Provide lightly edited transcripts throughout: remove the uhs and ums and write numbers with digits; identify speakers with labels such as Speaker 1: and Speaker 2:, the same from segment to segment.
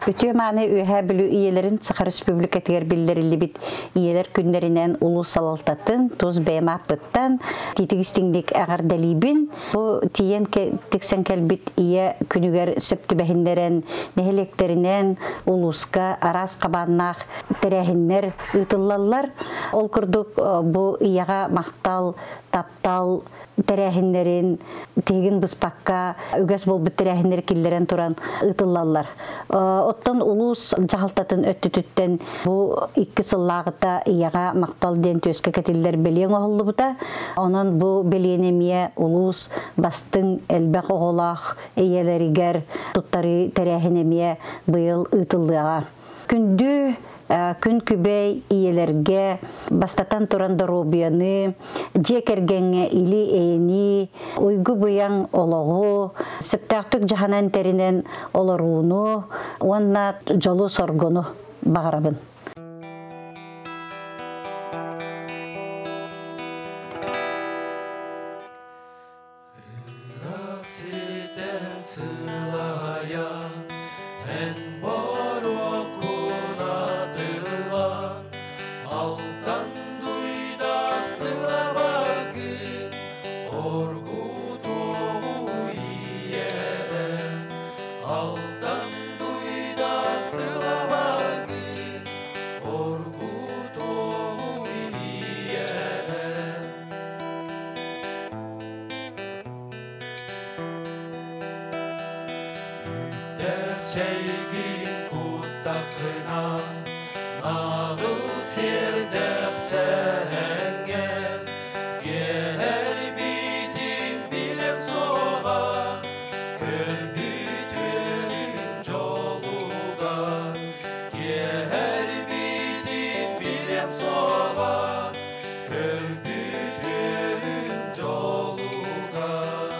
Speaker 1: Үтүө мааны Үөһээ Бүлүү ийэлэрин Саха Республикатыгар биллэриллибит ийэлэр күннэринэн улуус салалтатын тус бэйэм ааппыттан тиитик истиҥник эҕэрдэлиибин. Бу тиийэн тиксэн кэлбит ийэ күнүгэр сөп түбэһиннэрэн нэһилиэктэринэн улууска араас хабааннаах тэрээһиннэр ыытыллаллар. Ол курдук бу ийэҕэ махтал, таптал тэрээһиннэрин тиһигин быспакка үгэс буолбут тэрээһиннэри киллэрэн туран ыытыллаллар. Оттон улуус дьаһалтатын өттүтүттэн бу 2 сыллааҕыта ийэҕэ махтал диэн түөскэ кэтиллэр бэлиэ оҥоһуллубута. Онон бу бэлиэни эмиэ улуус бастыҥ элбэх оҕолоох ийэлэригэр туттарыы тэрээһин эмиэ быйыл ыытыллыаҕа. Күндү күн күбэй ийэлэргэ бастатан туран доруобуйаны, дьиэ кэргэҥҥэ или-эйэни, уйгу-быйаҥ олоҕу, сөптөөхтүк дьаһанан тэринэн олорууну уонна дьолу-соргуну баҕарабын.
Speaker 2: Ыраах сиртэн сылайан, эн боруоккун атыллан, алтан дуйдаах сылабаргын оргутуоҕу ийэбэр. Алтан дуйдаах сылабаргын оргутуоҕу ийэбэр. Үүттээх чэйгин куттаххына, наҕыл сиэрдээх сэһэҥҥэр, киэһэрбитин билэн суоҕа, көрбүт үөрүн дьолугар. Киэһэрбитин билэн суоҕа, Көрбүт үөрүн дьолугар.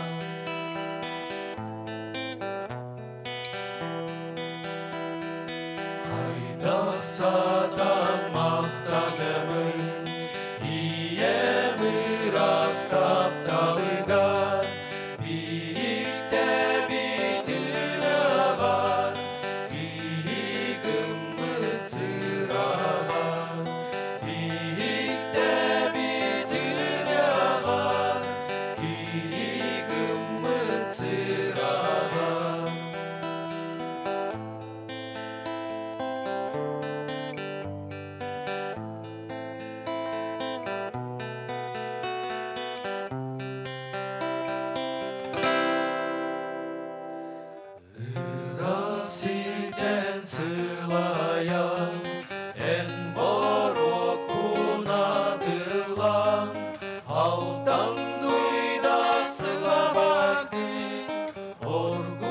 Speaker 2: Хайдах сатан махтанабын ийэм ыраас тапталыгар, биһиктэбит ыраҕар, киһи гыммыт сыраҕар. Биһиктэбит ырыаҕар, киһи гыммыт сыраҕар. Ыраах сиртэн сылайан, эн боруоккун атыллаан, алтан дуйдаах сылабаргын оргутуоҕу.